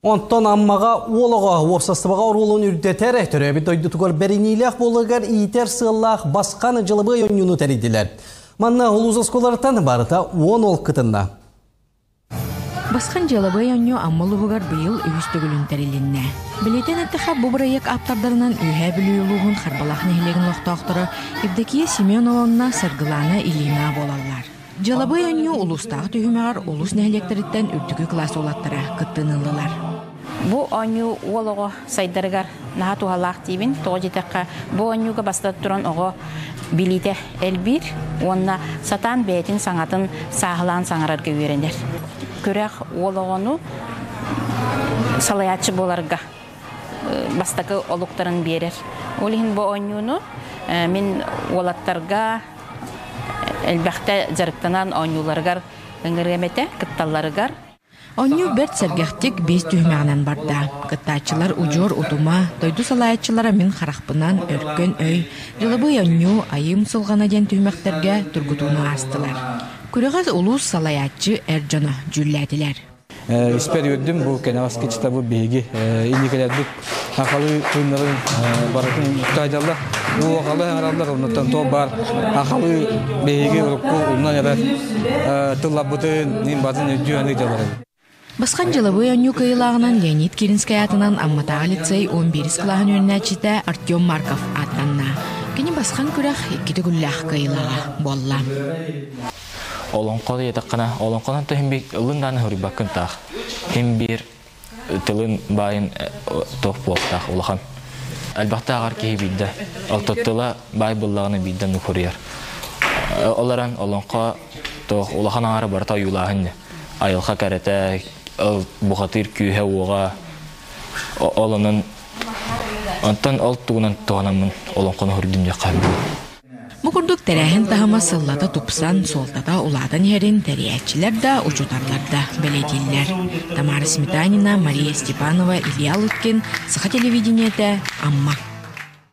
Онтон Аммаҕа уол оҕо уопсастыбаҕа оруолун үрдэтэр, төрөөбүт дойдутугар бэриниилээх буоларыгар иитэр сыаллаах Басхан дьылабыай оонньууну тэрийдилэр. Манна улуус оскуолаларыттан барыта 10 уол кытынна. Басхан дьыалабыай оонньуу Амма улууһугар быйыл үһүс төгүлүн тэрилиннэ. Бэлиэтээн эттэххэ, бу бырайыак ааптардарынан Үөһээ Бүлүү улууһун Харбалаах нэһилиэгин олохтоохторо Евдокия Семеновна, Саргылаана Ильина буолаллар. Дьыалабыай оонньуу улуустааҕы түһүмэҕэр улуус нэһилиэктэриттэн үрдүкү кылаас уолаттара кыттыыны ыллылар. Бу оонньуу уол оҕо сайдарыгар наһаа туһалаах диибин. Тоҕо диэтэххэ, бу оонньууга бастатан туран оҕо билиитэ элбиир уонна сатаан бэйэтин саҥатын сааһылаан саҥарарга үөрэнэр. Күрэх уол оҕону салайааччы буоларга бастакы олуктарын биэрэр. Ол иһин бу оонньууну мин уолаттарга элбэхтэ дьарыктанан оонньууларыгар ыҥырыам этэ, кытталларыгар. Оонньуу бэрт сэргэхтик биэс түһүмэҕинэн барда. Кыттааччылар удьуор утума, дойду салайааччылара мин харахпынан, өркөн өй, дьылабыай оонньуу, айыы умсулҕана диэн түһүмэхтэргэ тургутууну аастылар. Күрэҕи улуус салайааччы эр дьоно дьүүллээтилэр. Испэр үөрдүм бу кэнэҕэски чытабы биһиги инникилэрбит акалы тыыннарын барытын тайдаллар уу акалы аҥараллар оннуттан то бар акалы биһиги урукку умнан эрэр тылларбытын нин батын өйдүү аны дьалар. Басхан дьылабыай оонньуу кыайыылааҕынан Леонид Киринскэй аатынан Амматааҕы лицей 11 кылааһын үөрэнээччитэ Артем Марков ааттанна. Кини Басхан күрэх икки төгүллээх кыайыылааҕа буолла. Олоҥхо диэтэххинэ, олоҥхонон да иһин ылын даҕаны суруйбаккын таах. Иһин биир тылын баайын туох буолтаах улахан. Элбэхтэ ааҕар киһи биирдэ. Ол тыла баай буоллаҕына биирдэ оннук суруйар. Ол эрэн олоҥхо туох улахан аҥаара барыта ойуулааһын дии. Айылҕа кэрэтэ, ол бухатыыр күүһэ-уоҕа, ол онон онтон ол тугунан туһанаммын олоҥхону суруйдум диэххэ сөп. Бу курдук тэрээһин таһыма сыллата тупсан, суолтата улаатан иһэрин тэрийээччилэр да, учууталлар да бэлиэтииллэр. Тамара Сметанина, Мария Степанова, Илья Лыткин, Саха телевидениетэ, Амма.